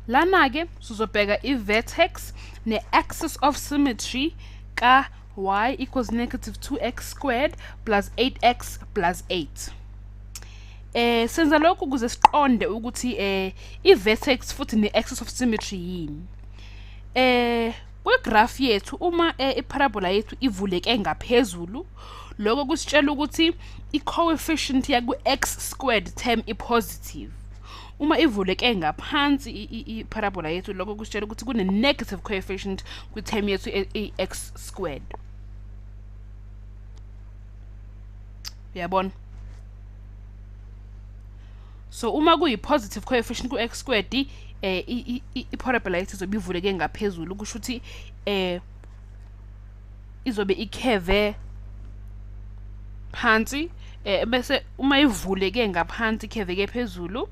Lana-ke sizobheka i-vertex ne-axis of symmetry ka y equals negative 2x squared plus 8x plus 8. Senza lokhu ukuze siqonde ukuthi i-vertex futhi ne-axis of symmetry yini. Kwi-graph yethu uma i-parabola yethu ivuleke ngaphezulu, lokho kusitshela ukuthi i-coefficient yaku-x squared term i-positive. Uma ivuleke ngaphansi i-parabola yethu, lokho kusitshela ukuthi kune-negative coefficient kwi-term yethu i-x squared. Uyabona? So uma kuyi-positive coefficient ku-x squared, i-parabola yethu izobe ivuleke ngaphezulu, kusho ukuthi izobe ikheve phansi, bese uma ivuleke ngaphansi ikheveke phezulu,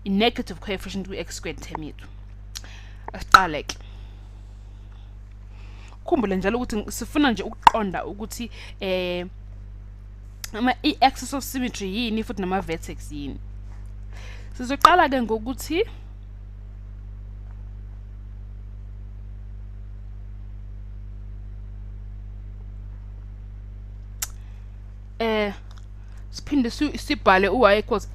i-negative coefficient ku-x squared term yethu. Asiqale ke. Khumbule njalo ukuthi sifuna nje ukuqonda ukuthi ama i-axis of symmetry yini futhi nama vertex yini. Sizoqala ke ngokuthi siphinde sibhale u-y equals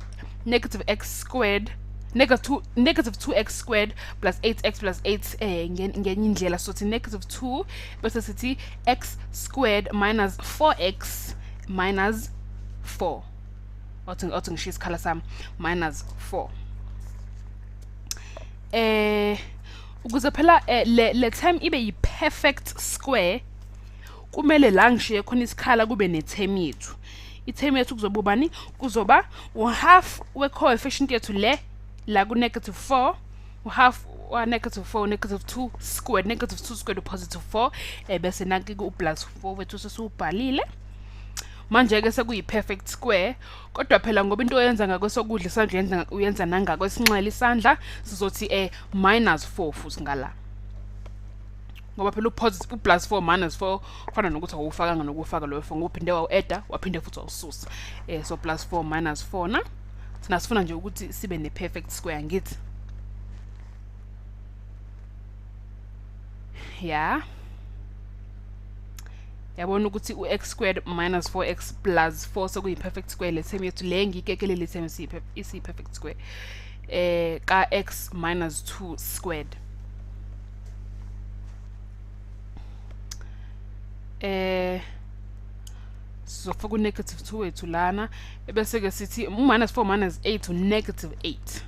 negative x squared negative 2x squared plus 8x plus 8 ngenye indlela. Sothi negative 2 bese sithi x squared minus 4x minus 4. Othi ngishiya isikhala sami minus 4. Ukuze phela le term ibe yi-perfect square, kumele la ngishiye khona isikhala kube ne-term yethu. I-term yethu kuzoba ubani? Kuzoba u-half we-coefficient yethu le la ku-negative 4, u-half wa negative 4, negative 2 squared, negative 2 squared u-positive 4, bese nanki u-plus 4 wethu sesiwubhalile. Manje-ke sekuyi-perfect square, kodwa phela ngoba into oyenza ngakwesokudla isandla uyenza nangakwesinxele isandla, sizothi minus 4 futhi ngala. Ngoba phela u-positive u-plus 4 minus 4 kufana nokuthi awufakanga nokufaka loyo 4, ngoba uphinde wawu-adda waphinde futhi wawususa. So plus 4 minus 4 na. Thina sifuna nje ukuthi sibe ne-perfect square, ngithi. Ya. Yabona ukuthi u-x squared minus 4x plus 4 sekuyi-perfect square. Le term yethu le ngiyikekele le term isiyi-perfect square. Ka x minus 2 squared. Sizofaka u-negative 2 wethu lana, ebese ke sithi minus 4 minus 8 u-negative 8.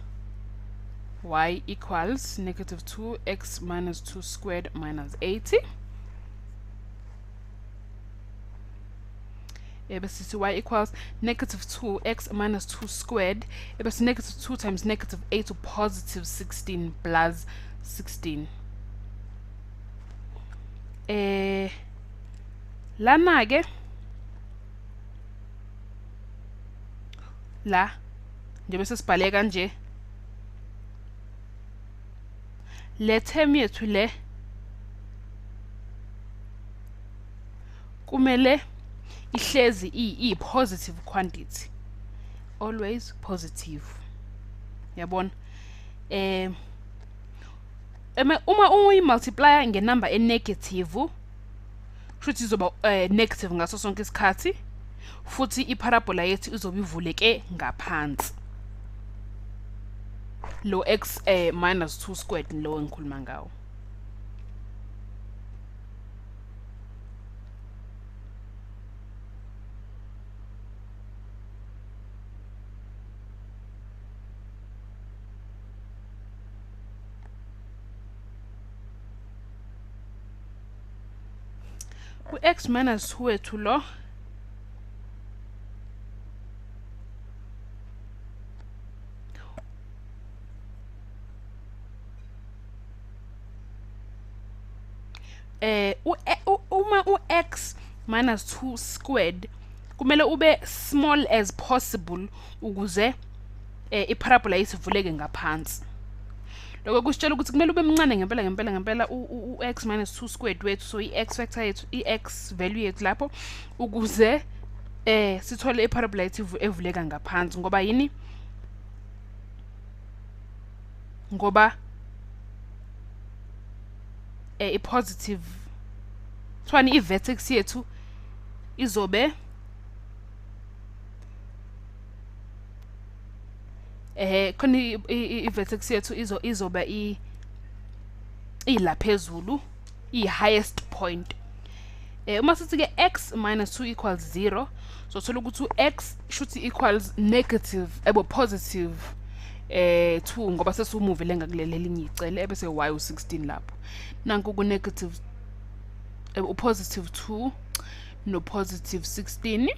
Y equals negative 2 x minus 2 squared minus 80. Ebese sithi y equals negative 2 x minus 2 squared, ebese negative 2 times negative 8 positive 16 plus 16. Lana ke la njengoba sesibhale kanje, le term yethu le kumele ihlezi iyi-positive quantity, always positive. Yabona? Uma uyi-multiplier ngenumber e-negative, kusho izoba negative ngaso sonke isikhathi, futhi i-parabola yethu izobe ivuleke ngaphansi. Lo x minus 2 squared lo engikhuluma ngawo. U-x minus 2 wethu lo uma u-x minus 2 squared kumele ube small as possible ukuze i-parabola isivuleke ngaphansi. Lokho kusitshela ukuthi kumele ube mncane ngempela ngempela ngempela u-x minus 2 squared wethu, so i-x factor yethu, i-x value yethu lapho, ukuze sithole i-parabola yethu evuleka ngaphansi. Ngoba yini? Ngoba i-positive, kuthiwani, i-vertex yethu izobe khona i-vertex yethu izoba ila phezulu, i-highest point. Uma sithi ke x minus 2 equals 0, sothola ukuthi u-x shuthi equals negative ebo positive 2, ngoba sesumuvele ngakuleli elinye icele, ebese y u16 lapho. Nanku ku negative u-positive 2 no positive 16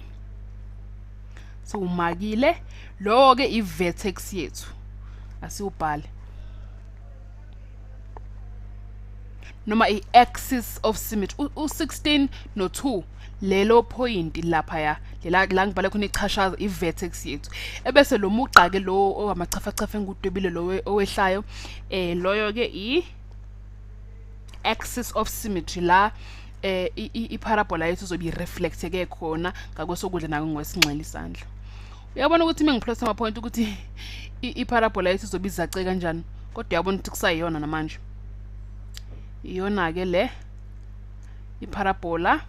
siwumakile. Lo ke i-vertex yethu, asiwubhale, noma i-axis of symmetry, u-16 no-2, lelo point laphaya lela la ngibhale khona ichashaza, i-vertex yethu. Ebese lo mugqa ke lo owamachafachafa engudwebile, lo owehlayo, loyo ke i-axis of symmetry, la i-parabola yethu izobe i-reflecteke khona ngakwesokudla nangokwesinxele isandla. Uyabona ukuthi uma ngiplot ama-point ukuthi i-parabola yethu izobe izace kanjani, kodwa uyabona ukuthi kusayiyona namanje. Iyona-ke le i-parabola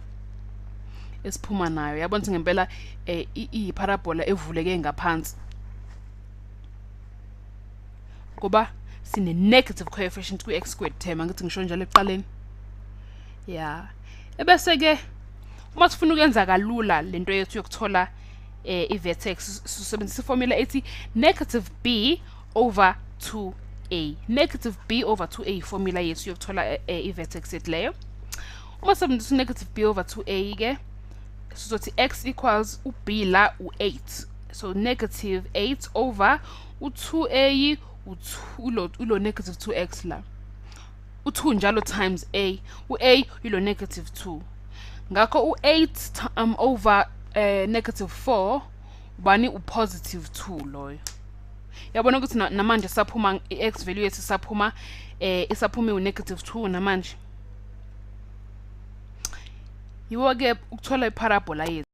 esiphuma nayo. Uyabona ukuthi ngempela iyi-parabola evuleke ngaphansi, ngoba sine-negative coefficient kwi-x squared term, angithi ngisho njalo ekuqaleni. Ya, ebese-ke uma sifuna ukwenza kalula lento yethu yokuthola i-vertex, sisebenzisa iformula ethi negative b over 2a. Negative b over 2a iformula yethu yokuthola i-vertex yethu leyo. Uma sisebenzisa negative b over 2a ke, sizothi x equals u-b la u-8, so negative 8 over u-2a, ulo negative 2x la, u-2 njalo times a, u-a ilo negative 2. Ngakho u-8 over negative 4 ubani? U-positive 2 loyo. Yabona ukuthi namanje saphuma i-x value yethu, saphuma isaphuma u-negative 2 namanje. Yiwo ke ukuthola iparabola yethu.